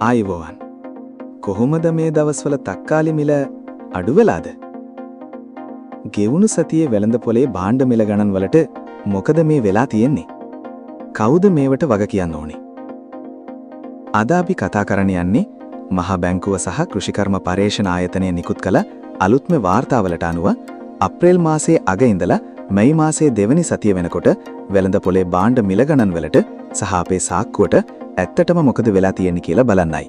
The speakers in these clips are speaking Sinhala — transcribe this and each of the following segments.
ආයුබෝවන්. කොහොමද මේ දවස්වල තක්කාලි මිල අඩු වෙලාද? ගෙවුණු සතියේ වෙළඳ පොලේ භාණ්ඩ මිල ගණන් වලට මොකද මේ වෙලා තියෙන්නේ? කවුද මේවට වග කියන්න ඕනේ? අද අපි කතා කරන්න යන්නේ මහා බැංකුව සහ කෘෂිකර්ම පර්යේෂණ ආයතනය නිකුත් කළ අලුත්ම වාර්තාවලට අනුව අප්‍රේල් මාසයේ අග ඉඳලා මැයි මාසයේ දෙවනි සතිය වෙනකොට වෙළඳ පොලේ භාණ්ඩ මිල ගණන් වලට සහ අපේ සාක්කුවට ඇත්තටම මොකද වෙලා තියෙන්නේ කියලා බලන්නයි.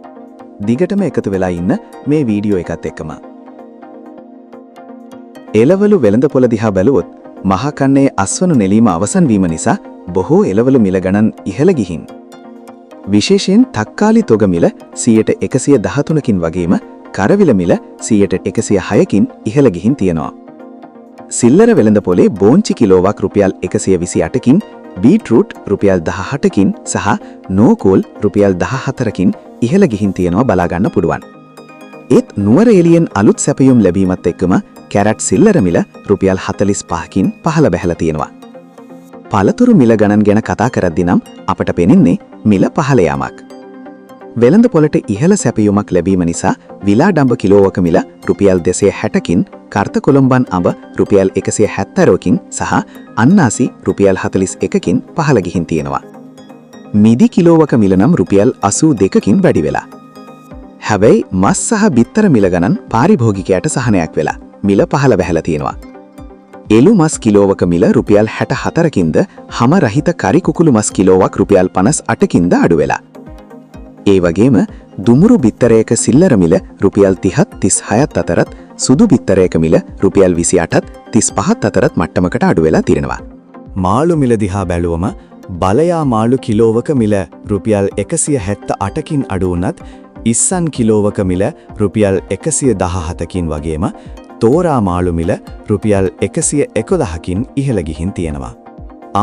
දිගටම එකතු වෙලා ඉන්න මේ වීඩියෝ එකත් එක්කම. එළවලු වෙළඳ පොළ දිහා බැලුවොත් මහා කන්නේ අස්වනු නෙලීම අවසන් වීම නිසා බොහෝ එළවලු මිල ගණන් ඉහළ ගිහින්. විශේෂයෙන් තක්කාලි තොග මිල 113කින් වගේම කරවිල මිල 106කින් ඉහළ ගිහින් තියෙනවා. සිල්ලර වෙළඳ පොලේ බෝංචි කිලෝවක් රුපියල් 128කින්, බීට්රූට් රුපියල් 18කින් සහ නෝකෝල් රුපියල් 14කින් ඉහළ ගිහින් තියෙනවා බලා ගන්න පුළුවන්. ඒත් නුවර එළියෙන් අලුත් සැපයුම් ලැබීමත් එක්කම කැරට් සිල්ලර මිල රුපියල් 45කින් පහළ බැහැලා තියෙනවා. පළතුරු මිල ගණන් ගැන කතා කරද්දි නම් අපට පෙනෙන්නේ මිල පහළ යාමක්. වෙළඳ පොළට ඉහළ සැපයුමක් ලැබීම නිසා විලාඩම්බ කිලෝවක මිල රුපියල් 260කින්, කර්ත කොළඹන් අඹ රුපියල් 170කින් සහ අන්නාසි රුපියල් 41කින් පහළ ගිහින් තියෙනවා. මිදි කිලෝවක මිල නම් රුපියල් 82කින් වැඩි වෙලා. හැබැයි මස් සහ බිත්තර මිල ගණන් පාරිභෝගිකයාට සහනයක් වෙලා මිල පහළ බැහැලා තියෙනවා. එළු මස් කිලෝවක මිල රුපියල් 64කින්ද හම රහිත කරි කුකුළු මස් කිලෝවක් රුපියල් 58කින්ද අඩු වෙලා. ඒ වගේම දුමුරු බිත්තරයක සිල්ලර මිල රුපියල් 30ත් 36ත් අතරත්, සුදු බිත්තරයක මිල රුපියල් 28ත් 35ත් අතරත් මට්ටමකට අඩු වෙලා තියෙනවා. මාළු මිල දිහා බැලුවම බලයා මාළු කිලෝවක මිල රුපියල් 178කින් අඩු වුණත්, ඉස්සන් කිලෝවක මිල රුපියල් 117කින් වගේම තෝරා මාළු මිල රුපියල් 111කින් ඉහළ ගිහින් තියෙනවා.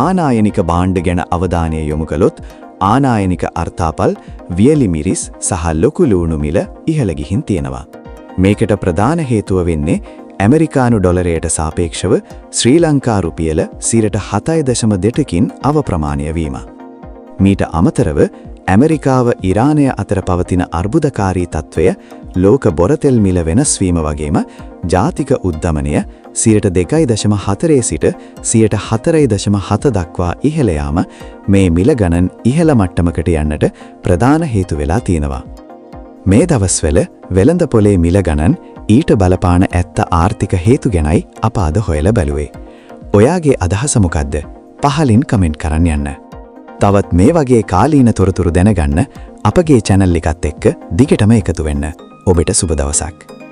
ආනායනික භාණ්ඩ ගැන අවධානය යොමු කළොත් ආනායනික අර්ථාපල්, වියලි මිරිස් සහ ලොකු ලූණු මිල ඉහළ ගිහින් තියෙනවා. මේකට ප්‍රධාන හේතුව වෙන්නේ ඇමරිකානු ඩොලරයට සාපේක්ෂව ශ්‍රී ලංකා රුපියල 7.2කින් අවප්‍රමාණය වීම. මීට අමතරව ඇමරිකාව ඉරානය අතර පවතින අර්බුදකාරී තත්ත්වය, ලෝක බොරතෙල් මිල වෙනස් වීම වගේම ජාතික උද්ධමනය 2.4 සිට 4.7 දක්වා ඉහළ යාම මේ මිල ගණන් ඉහළ මට්ටමකට යන්නට ප්‍රධාන හේතු වෙලා තියෙනවා. මේ දවස්වල වෙළඳ පොලේ මිල ගණන්, ඊට බලපාන ඇත්ත ආර්ථික හේතු ගැනයි අප අද හොයලා බැලුවේ. ඔයාගේ අදහස මොකද්ද? පහලින් කමෙන්ට් කරන්න යන්න. තවත් මේ වගේ කාලීන තොරතුරු දැනගන්න අපගේ චැනල් එකත් එක්ක දිගටම එකතු වෙන්න. ඔබට සුබ දවසක්.